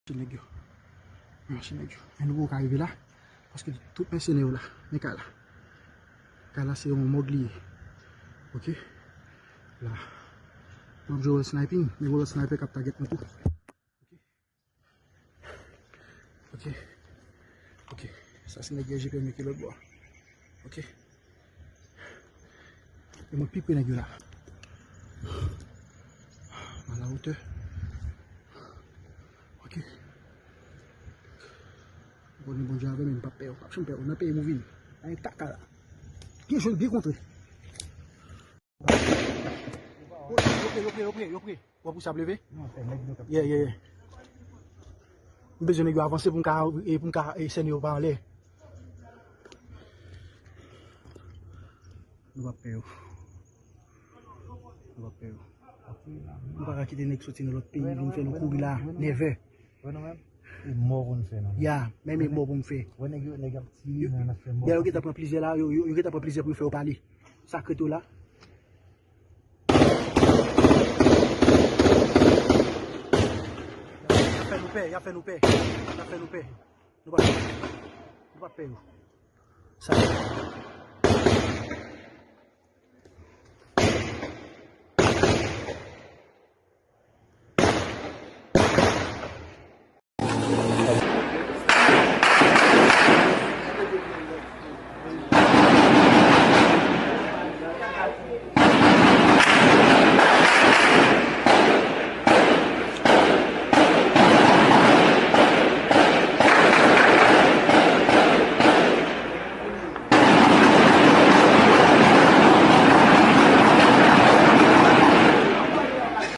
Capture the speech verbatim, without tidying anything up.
Mache nèg yo. Mache nèg yo. Men nou poko ka rive la. Paske tout mèsenè yo la. Men kay la. Kay la se yon mòg li ye. Ok. La. M ap jwe wòl sniping. Men wòl sniper k ap target nou tou. Ok. Ok. Ok. Sa se nèg yo G P M ki lòt bò. Ok. E mwen pi pre nèg yo la. M a la wotè. Ok. Bon, Bondye avè m, m p ap pè yo. M p ap janm pè yo. Nan peyi m ou vin. Ay kaka la. Byen jwe, byen kontre. Yo pre, yo pre, yo pre, yo pre. W ap pou sa leve? Yeah, yeah, yeah. M bezwen nèg yo avanse pou m ka, e pou m ka, e sène yo pa anlè. Nou p ap pè yo. Nou p ap pè yo. Nou pa ka kite nèg soti nan lòt peyi vin fè nou kouri la. Nève. Wè nou menm? E mò pou n fè nou. Ya, menm e mò pou m fè. Wè nèg yo, nèg ap tire, men n ap fè mò. Ya, yo gentan pran plizyè la, yo, yo, yo gentan pran plizyè pou yo fè yo pale. Sa k ret yo la. Y ap fè nou pè, y ap fè nou pè. Y ap fè nou pè. Nou pa, nou pa pè yo. Sa.